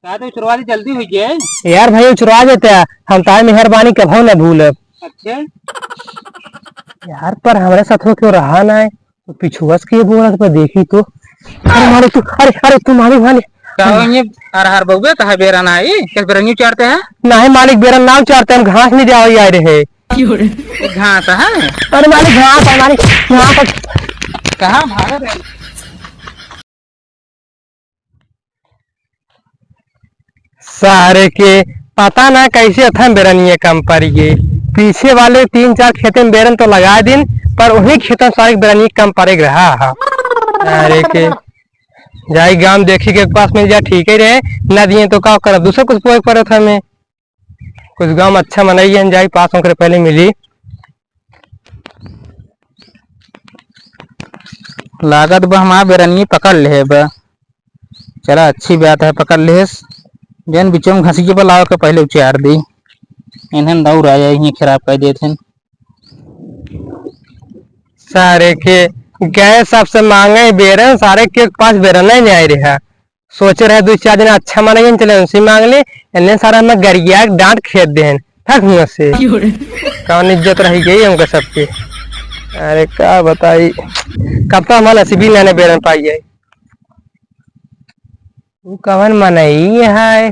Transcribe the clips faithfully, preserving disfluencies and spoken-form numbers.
का तो उचरवा दे, जल्दी होइ जाए। यार भाई, उचरवा देते हैं, हम ताई मेहरबानी कभो न भूलब। अच्छा। यार, पर हमरे साथ हो क्यों रहा ना है, तो पिछुआ से के बोलत बा, देखी तो। अरे मालिक तू, अरे, अरे तू मालिक, मालिक। का हो ये? अरे हर बउबे, कहा बेरन आई? क्या बेरन यूं चारते हैं? नहीं मालिक, बेरन ना चारते, हम घास नहीं जावे आए रहे। घास है? अरे मालिक, घास है मालिक, घास है। कहाँ भाग रहे? सारे के पता ना कैसे अथम बेरनिए कम पड़ गए। पीछे वाले तीन चार खेते में बेरन तो लगा दिन, पर वही खेतन सारे के बेरनिए कम पड़े के रहा है। सारे के जाई गांव देखी के पास में जा, ठीक ही रहे, ना दिए तो का करब, दूसरा कुछ बोए के पड़त हमें। कुछ गांव अच्छा मनई है, जाई पास होकर पहले मिली। लागत बा हमार बेरनिए पकड़ लेहे बा। चला अच्छी बात है, पकड़ लेहेस। जन बिचम घसीके बा, लाव के पहले उचार दी। इन्हन दौड़ आ जाए, यहीं खराब कर देत हन। सारे के गए सबसे मांगे बेरन, सारे के पास बेरन नहीं आए रहा। सोचे रहे दो चार दिन अच्छा माने चले उनसे मांग ले, इन्हें सारा हमें गरिया के डांट खेत देहन। फक मुंह से। क्यों रे? कौन इज्जत रह गई हमका सबके। अरे का बताई, कब तो हमारा नसीबी लाने बेरन पाई है। वो कवन मनई है,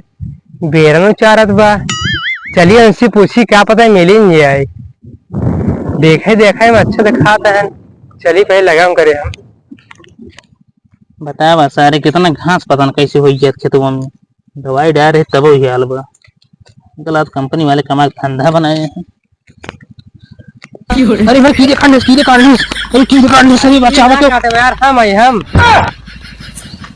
बेरन उचारत बा। चलिए उनसे पूछी, क्या पता मिली नहीं आए। देखे देखे में अच्छा दिखाता है, चलिए पहले लगाम करे हम। बतावा सारे, कितना घास पता न कैसे होइ जात खेतवा में। दवाई डाल रहे तब ही हाल बा। गलत कंपनी वाले कमा के धंधा बनाए हैं। अरे भाई, कीड़े काट लिस, कीड़े काट लिस। अरे कीड़े काट लिस, अरे बचावा तो। काटे यार, हम आई हम।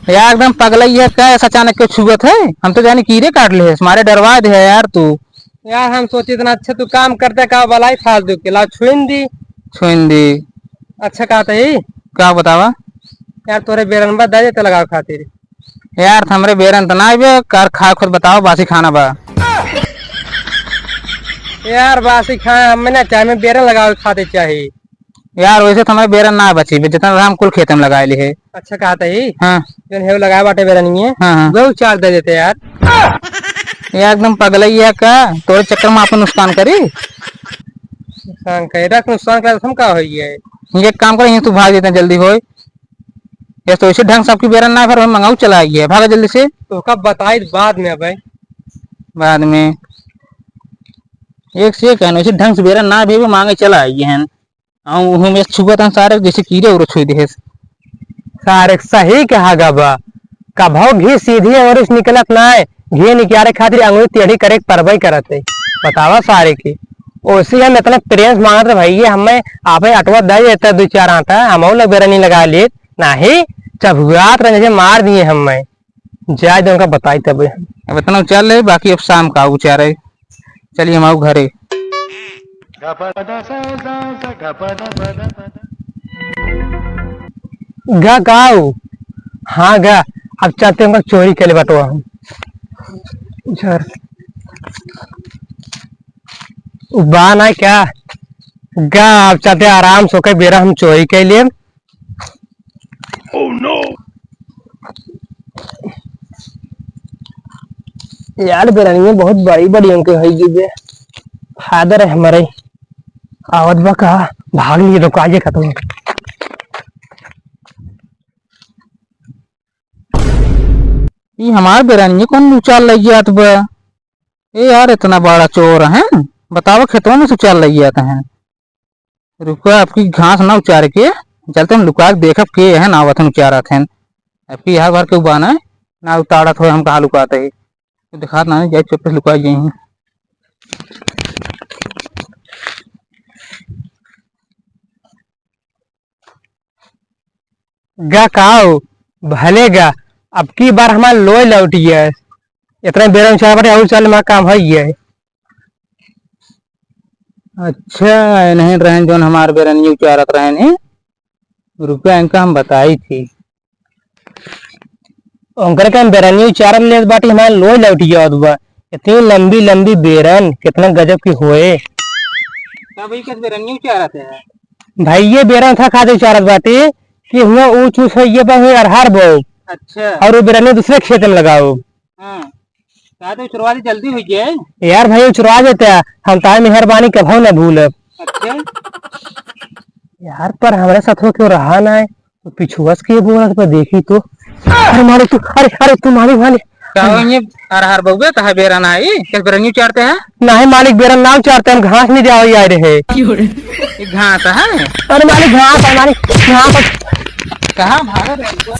यार एकदम पगलई है का, ऐसा अचानक क्यों छुअत है? हम तो जाने कीड़े काट ले, हमारे डरवा दे है यार तू। यार हम सोचे इतना अच्छा तू काम करते का, बलाई फालतू के ला छुइन दी। छुइन दी। अच्छा कहा था ही? का बतावा? यार तोरे बेरन बा दे देते लगावे खातिर। यार हमरे बेरन त ना आइबे, कर खा खुद बताओ, बासी खाना बा। यार बासी खाना हमें ना चाहे, हमें बेरन लगावे खातिर चाही। यार वैसे तो हमारे बेरन ना बची बे, जितना हम कुल खेत में लगाए ली है। अच्छा कहा था ही? हाँ। जौन हेव लगाए बाटे बेरनिए, हाँ, हाँ। वह उचार दे देते यार। ये एकदम पगलई है का? तोरे चक्कर में आपन नुकसान करी? नुकसान करे, रख नुकसान करे, हम का होई है? ये काम करे, यहीं तू भाग देते जल्दी होए। ये तो इसे ढंग से आपकी बेरन ना भर, मंगाऊ चला गया, भागा जल्दी से। तो का बताई बाद में भाई। बाद में। एक से एक है ना, इसे ढंग से बेरन ना भेबे, मांगे चला आई है। आऊं हम एक छुआ तन सारे जैसे कीड़े उड़े छुई देहे। सारे सही कहा गा बा, कभो घी सीधी अंगुरी से निकलत ना है, घी निकाले खातिर अंगुरी टेढ़ी करे के परबई करत है। बतावा सारे की, ओसी हम इतना प्रेम से मांगत रहे भैया, हमें आपे अटवा दे देता दो चार आटा, हम लोग बेरनी लगा लिए, नाही चबुआत रहे जैसे मार दिए हमें। जाए दे उनका बताई तब। अब इतना उचार ले, बाकी अब शाम का उचार है। चलिए हम आओ घरे। गा काऊ? हाँ गा, अब चलते हमका चोरी कर ले बटवा हम। उचार। उ बा ना क्या? गा, अब चलते आराम से ओके बेरा हम चोरी कर लिए। Oh no! यार, बेरनिया बहुत बड़ी बड़ी हमके होई गई बे। फादर है हमारे। आवत बा का? भाग लिए तो काजे खत्म। ई हमार बेरनिया कौन उचार लग जात बा? ए यार, इतना बड़ा चोर है, बतावा खेतवा में से उचार लग जात है। रुका, आपकी घास ना उचार के चलते हम लुका के देखब के है ना आवत हैं उचारत हैं। आपकी यहाँ भर के उबाना है ना उतारत हो, हम कहाँ लुकाते हैं? तो दिखात ना जाए, चुप से लुका जाए। गा काऊ, भले गा, अब की बार हमार लोई लौटी है। इतना बेरा उचार बाटे, और चल, हमार काम है ये। अच्छा, इन्हें रहन जौन हमार बेरनिया उचारत रहन है, रुपया इनका हम बताई थी। उनकर के हम बेरनिया उचारत लेत बाटी, हमार लोई लौट जावत बा। इतनी लंबी लंबी बेरन, कितना गजब की होए। का भाई, कस बेरनिया उचारत है? भाई, ये बेरन था खाते उचारत बाटी कि हुआ ऊंच ऊंच हो, ये बा हुई अरहर बो। अच्छा। और वो बेरनिया दूसरे खेत में लगाओ। हाँ। का तो उचरवा दी, जल्दी होइ जाए। यार भाई, उचरवा देते हैं, हम ताई मेहरबानी कभो न भूलब। अच्छा। यार, पर हमरे साथ हो क्यों रहा ना है, तो पिछुआ से के बोलत पर देखी तो। अरे मालिक तू, अरे, अरे तू मालिक, मालिक। का हो ये? अरे हर बउबे, तहा बेरन आई, कल बेरन उचारते हैं? नहीं मालिक, बेरन ना उचारते, हम घास नहीं जावे आए रहे। ये घास है? अरे मालिक, घास है मालिक, घास है। कहाँ भाग रहे हो?